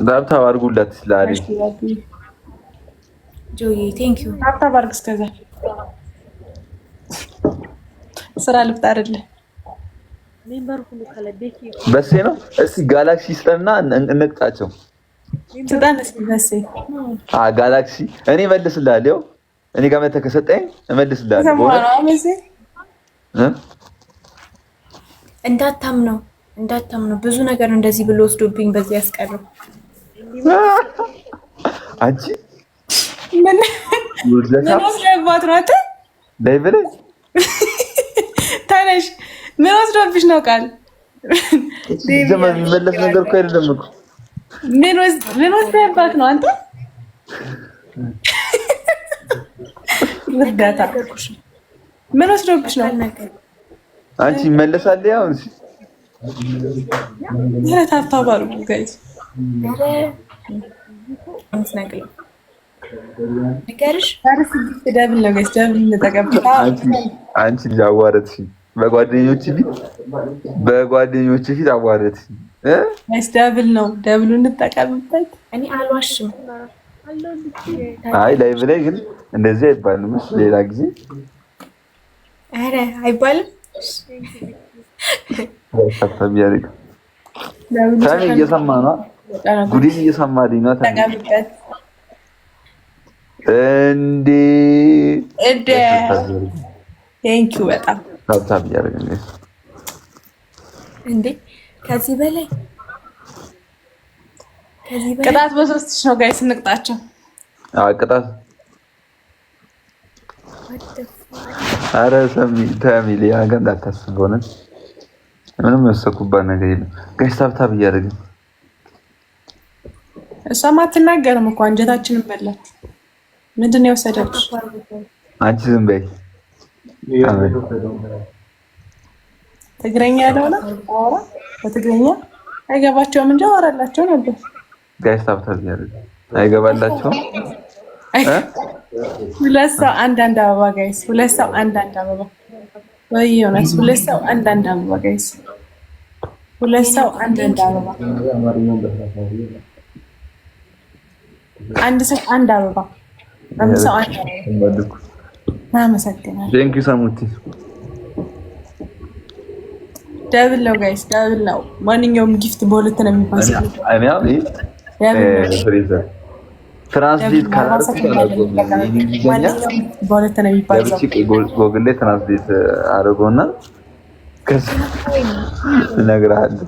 Tap tap አድርጉላት ስላሪ ጆዬ thank you። Tap tap አድርግ። እስከዛ ስራ ልፍጥ አይደለ? በሴ ነው። እስቲ ጋላክሲ ስጠንና እንቅጣቸው። ስጠን እስኪ በሴ። ጋላክሲ እኔ እመልስልሃለሁ። እኔ ጋር መተህ ከሰጠኝ እመልስልሃለሁ። እንዳታምነው እንዳታምነው ብዙ ነገር እንደዚህ ብሎ ወስዶብኝ በዚህ ያስቀረው። አንቺ ምን ወስደባት ነው? አንተ ተነሽ። ምን ወስዶብሽ ነው? ቃል የሚመለስ ነገር እኮ አይደለም እኮ። ምን ወስደባት ነው አንተ? እርዳታ ምን ወስዶብሽ ነው? አንቺ ይመለሳል። ያው ኧረ tap tap አድርጉ guys። Double ነው guys፣ double እንጠቀም። አንቺ ልጅ አዋረድሽኝ፣ በጓደኞች ፊት በጓደኞች ፊት አዋረድሽኝ። Guys double ነው፣ double ኡ እንጠቀምበት። እኔ አልዋሽም። አይ live ላይ ግን እንደዚህ አይባልም። እሺ ሌላ ጊዜ ኧረ አይባልም። ታሚ እየሰማ ነው፣ ጉዴን እየሰማልኝ ነው። እንዴ እንዴ! Thank you በጣም Tap tap እያደረግን እንዴ! ከዚህ በላይ ቅጣት በ3,000 ነው guys፣ እንቅጣቸው። ቅጣት አረ ሰሚ ታሚ ሌላ ነገር እንዳታስብ፣ ሆነ ምንም የወሰኩባት ነገር የለም። Guys tap tap እያደረግን። እሷም አትናገርም እኮ፣ አንጀታችንን በላት። ምንድን ነው የወሰደብሽ? አንቺ ዝም በይ። ትግረኛ ያለው ነው አወራ፣ በትግረኛ አይገባቸውም እንጂ አወራላቸው ነበር። Guys tap tap እያደረግን አይገባላቸውም። ሁለት ሰው አንድ አንድ አበባ guys፣ ሁለት ሰው አንድ አንድ አበባ ወይ ዮናስ፣ ሁለት ሰው አንድ አንድ አበባ guys፣ ሁለት ሰው አንድ አንድ አበባ፣ አንድ ሰው አንድ አበባ፣ አንድ ሰው አንድ አበባ። አመሰግናለሁ። Thank you ሳሙቲ። Double ነው guys፣ double ነው። ማንኛውም gift በሁለት ነው የሚባለው። Translate በሁለት ነው የሚባለው። ጎግል ላይ translate አድርጎና ከዛ እነግርሃለሁ።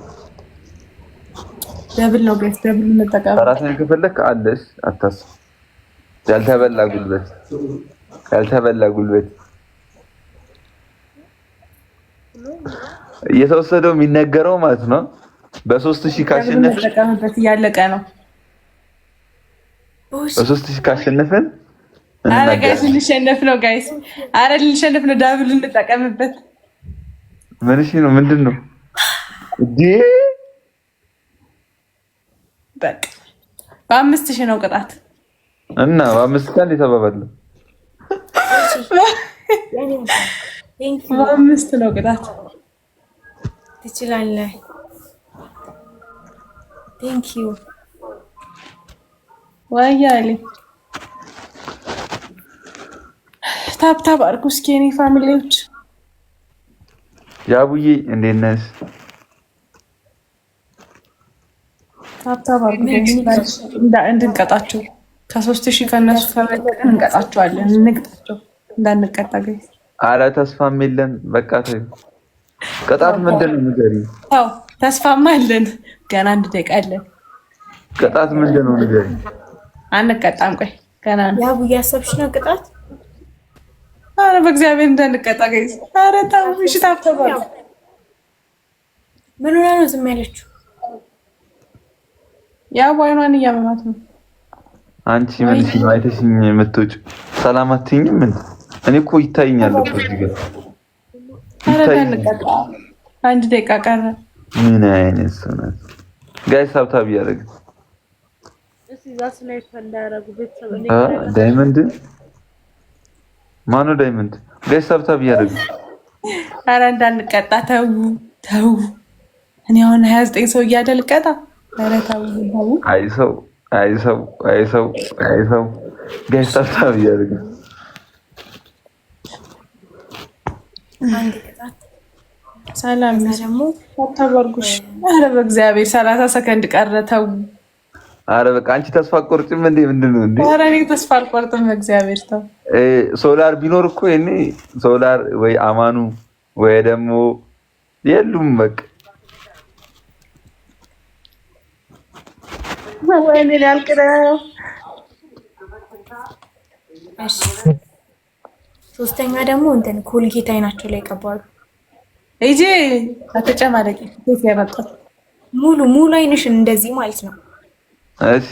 Double ነው guys፣ double እንጠቀም። ራስን ከፈለክ አለሽ፣ አታስብ። ያልተበላ ጉልበት፣ ያልተበላ ጉልበት እየተወሰደው የሚነገረው ማለት ነው። በ3,000 ካሸነፍን ተጠቀምበት፣ እያለቀ ነው። በ3,000 ካሸነፍን አረ guys ልንሸነፍ ነው guys፣ አረ ልንሸነፍ ነው። Double እንጠቀምበት። ምን እሺ ነው? ምንድን ነው እንዴ? በቃ በ5,000 ነው ቅጣት። እና በ5,000 እንዴት ተባባልን? በአምስት ነው ቅጣት። ትችላለህ። Thank you። ወያሌ tap tap አድርጉ እስኪ የኔ family ዎች። ያቡዬ እንዴት ነሽ? Tap tap አድርጉ እንድንቀጣቸው፣ ከ3,000 ከእነሱ ከበለጠን እንቀጣቸዋለን። እንቅጣቸው እንዳንቀጣ guys። አረ ተስፋም የለን። በቃ ተይው። ቅጣት ምንድን ነው ንገሪኝ። ተው ተስፋማ አለን። ገና አንድ ደቂቃ አለን። ቅጣት ምንድን ነው ንገሪኝ። አንቀጣም። ቆይ ገና ነው። ያቡ እያሰብሽ ነው ቅጣት? አረ በእግዚአብሔር እንዳንቀጣ guys። አረ ተው እሺ። Tap tap አድርጉ። ምን ሆና ነው ዝም ያለችው? ያው አይኗን እያመማት ነው። አንቺ ምን ነው አይተሽኝ የምትወጪው? ሰላም አትይኝም? ምን እኔ እኮ ይታየኛል እኮ እዚህ ጋር። አረ እንዳንቀጣ፣ አንድ ደቂቃ ቀረ። ምን አይነት ሰው ናት? Guys tap tap እያደረግን። Diamond ማነው? Diamond guys tap tap እያደረግን። አረ እንዳንቀጣ ተው ተው። እኔ አሁን 29 ሰው እያለ ልቀጣ? ኧረ ተው ተው። አይ ሰው፣ አይ ሰው፣ አይ ሰው፣ አይ ሰው። Guys, tap tap እያደረገ። አንድ ቅጣት። ሰላም። ከዛ ደግሞ Tap tap አድርጉሽ። ኧረ በእግዚአብሔር 30 ሰከንድ ቀረ። ተው። አረ በቃ አንቺ ተስፋ አትቆርጭም እንዴ? ምንድን ነው እንዴ? ኧረ እኔ ተስፋ አልቆርጥም። በእግዚአብሔር ተው። ሶላር ቢኖር እኮ እኔ ሶላር ወይ አማኑ ወይ ደግሞ የሉም በቃ። ወይኔ ሊያልቅ ነው። እሺ፣ ሶስተኛ ደግሞ እንትን ኮልጌት አይናቸው ላይ ይቀባሉ። ሂጂ አትጨማለቂ። ሴት ያመጣት። ሙሉ ሙሉ አይንሽን እንደዚህ ማለት ነው። እሺ፣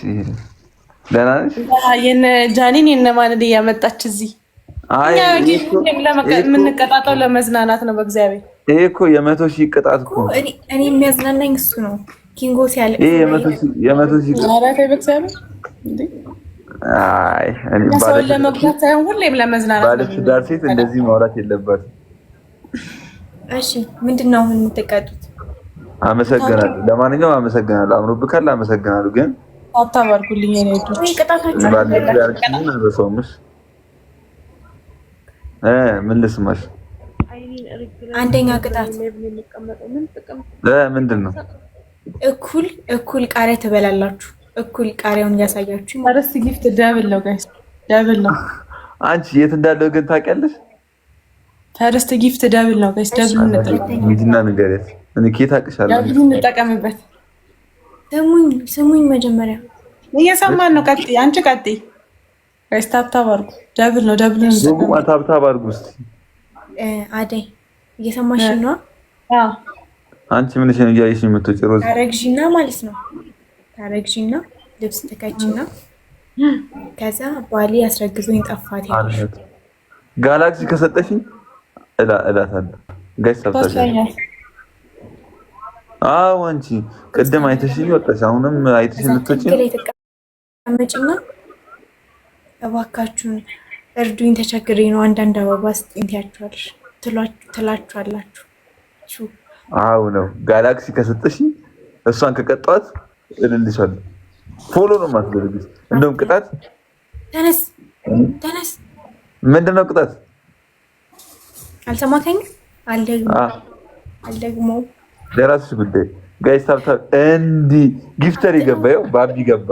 ደህና ነሽ? የነ ጃኒን የነ ማንን እያመጣች እዚህ። አይ እኛ የምንቀጣጠው ለመዝናናት ነው። በእግዚአብሔር። ይሄ እኮ የ100,000 ቅጣት እኮ ነው። እኔ የሚያዝናናኝ እሱ ነው። ኪንጎ ሲያለቅስ ይሄ የ100,000 ቅጣት። ኧረ ተይ በእግዚአብሔር እንዴ! አይ እኔ ሰውን ለመጉዳት ሳይሆን ሁሌም ለመዝናናት ነው። ባለትዳር ሴት እንደዚህ ማውራት የለባትም። እሺ፣ ምንድን ነው አሁን የምትቀጡት? አመሰግናለሁ። ለማንኛውም አመሰግናለሁ። አምሮብካል። አመሰግናለሁ። ግን Tap tap አድርጉልኝ የኔ ውዶች። ወይ ቅጣታችሁ ባለፈው ያልሽኝን አልረሳውም። እሺ ምን ልስማሽ? አንደኛ ቅጣት። ምንድን ነው? እኩል እኩል ቃሪያ ትበላላችሁ። እኩል ቃሪያውን እያሳያችሁ። First gift double ነው guys፣ double ነው። አንቺ የት እንዳለው ግን ታውቂያለሽ? First gift double ነው guys፣ double እንጠቀም። ሂጂና ንገሪያት። እኔ ከየት አውቅሻለሁ? Double ኡ እንጠቀምበት። ስሙኝ ስሙኝ፣ መጀመሪያ እየሰማን ነው። ቀጥይ፣ አንቺ ቀጥይ። Guys, tap tap አድርጉ። Double ነው፣ double ኡ እንጠቀም። Tap tap አድርጉ እስኪ። አደይ እየሰማሽ ነው? አዎ። አንቺ ምንሽ ነው እያየሽ የምትወጪው? ሮዝ። ታረግዢና ማለት ነው። ታረግዢና ልብስ ትከቺና ከዛ ባሌ አስረግዞኝ ጠፋት ያለሽ። ጋላክሲ ከሰጠሽኝ እላታለሁ። Guys, tap tap። ሶስተኛ። አዎ አንቺ ቅድም አይተሽኝ ወጣሽ፣ አሁንም አይተሽኝ ልትወጪ ጥግ ነው። ላይ ተቀመጭና እባካችሁን እርዱኝ ተቸግሬ ነው አንዳንድ አበባ ስጡኝ ትያቸዋለሽ፣ ትላችኋላችሁ። አዎ ነው። ጋላክሲ ከሰጠሽኝ እሷን ከቀጧት እልልሻለሁ። Follow ነው የማስደርግሽ። እንደውም ቅጣት ተነስ ተነስ። ምንድን ነው ቅጣት? አልሰማከኝም? አልደግሞም። ለራስሽ ጉዳይ። Guys, tap tap። እንዲህ gifter ይገባ፣ ይኸው ባቢ ገባ፣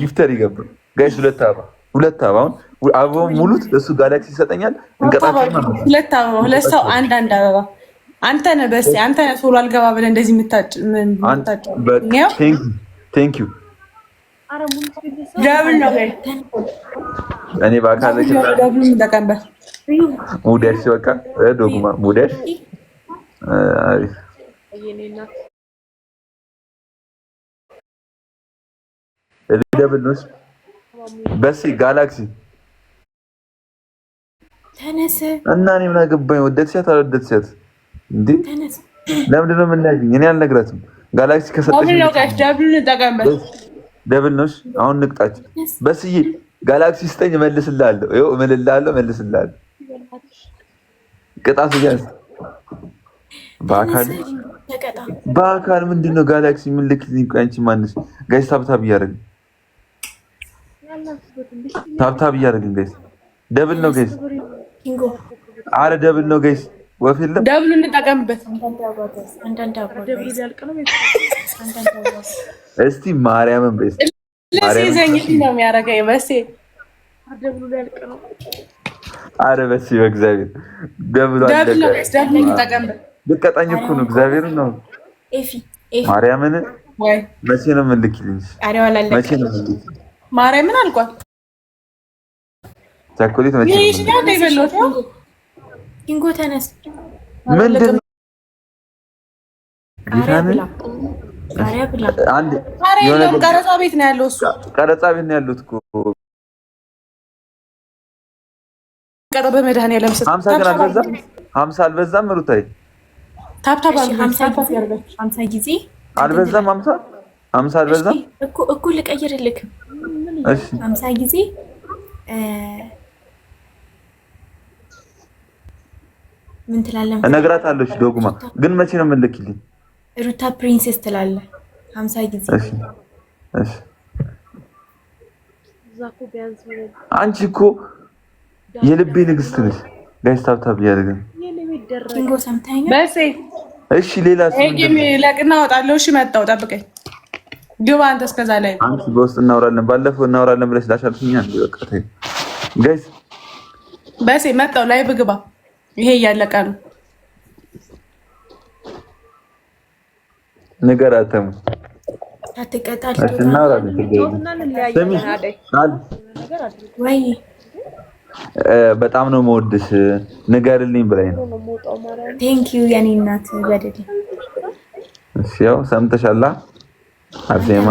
gifter ይገባ። Guys, ሁለት አበባ፣ ሁለት አበባ። አሁን አበባውን ሙሉት። እሱ ጋላክሲ ይሰጠኛል። እንቀጣቸው። ሁለት አበባ፣ ሁለት ሰው አንድ አንድ አበባ። አንተ ነህ በስ አንተ ነህ ቶሎ አልገባ ብለህ እንደዚህ የምታጭ። Thank you. Double ነው። እኔ በአካል Double እንጠቀምበት። ሙዳሽ በቃ ዶግማ ሙዳሽ አሪፍ። Double ነው በሲ ጋላክሲ። ተነስ። እና እኔ ምን አገባኝ? ወደድሻት አልወደድሻት እንዴ? ተነስ። ለምንድን ነው የምንለያየኝ? እኔ አልነግራትም። ጋላክሲ ከሰጠሽ Double ነው guys፣ double እንጠቀምበት። Double ነው። አሁን ንቅጣች። በስዬ ጋላክሲ ስጠኝ፣ እመልስልሃለሁ። ይኸው እምልልሃለሁ፣ እመልስልሃለሁ። ቅጣቱ ቢያንስ በአካል ተቀጣ። በአካል ምንድን ነው ጋላክሲ የምልክልኝ? ቆይ አንቺ ማንሽ? Guys, tap tap እያደረግን፣ tap tap እያደረግን guys፣ double ነው guys። ኪንጎ። አረ double ነው guys፣ ወፍ የለም። Double ኡ እንጠቀምበት። አንዳንድ አበባ guys፣ አንዳንድ አበባ። እስቲ ማርያምን በይ እስቲ። ለሲዘኝ ነው የሚያደርገኝ በሴ። አረ በሲ በእግዚአብሔር double ኡ Double ነው አለቀ። Guys፣ double ኡ እንጠቀምበት። ልቀጣኝ እኮ ነው፣ እግዚአብሔርን ነው። ኤፊ ኤፊ። ማርያምን። ወይ። መቼ ነው የምልክልኝ? ቃሪያው አላለቀም። መቼ ነው የምልክልኝ? ማርያምን አልቋል። ቸኮሌት መቼ ነው ይህ የምልክልኝ? የበላሁት ኪንጎ ተነስ። ምንድን ነው? ቃሪያ ጌታን ብላ፣ ቃሪያ ብላ። አንድ ኧረ የሆነ የለውም፣ ቀረጻ ቤት ነው ያለው እሱ። ቀረጻ ቤት ነው ያሉት እኮ። ቀጠ በመድኃኒዓለም ስም። 50 ግን አልበዛም? 50 አልበዛም? ሩታይ። Tap tap እሺ፣ አድርጉ። 50 Tap tap ጊዜ ያድርጋችሁ። 50 ጊዜ። አልበዛም? 50 50 አልበዛም? እኮ እኮ ልቀይርልክ። እሺ። 50 ጊዜ ምን ትላለህ? እነግራታለሁ። ዶግማ ግን መቼ ነው የምልክልኝ? ሩታ princess ትላለህ። 50 ጊዜ። እሺ እሺ። አንቺ እኮ የልቤ ንግስት ነሽ። Guys, tap tap እያደረግን። ኪንጎ ሰምተኸኛል? በሴ። እሺ፣ ሌላ Game ለቅና እወጣለሁ። እሺ መጣሁ፣ ጠብቀኝ። ግባ አንተ እስከዛ ላይ። አንቺ በውስጥ እናወራለን። ባለፈው እናወራለን ብለሽ ላሻልሽኛ እንዴ? በቃ ተይ guys። በሴ መጣሁ፣ live ግባ። ይሄ እያለቀ ነው። ንገራት ተሙ። ሳትቀጣል። እናወራለን። ስሚ ወይ። በጣም ነው የምወድሽ፣ ንገርልኝ ብላኝ ነው። Thank you የኔ እናት፣ በደል። እሺ ያው ሰምተሻላ አርሴማ።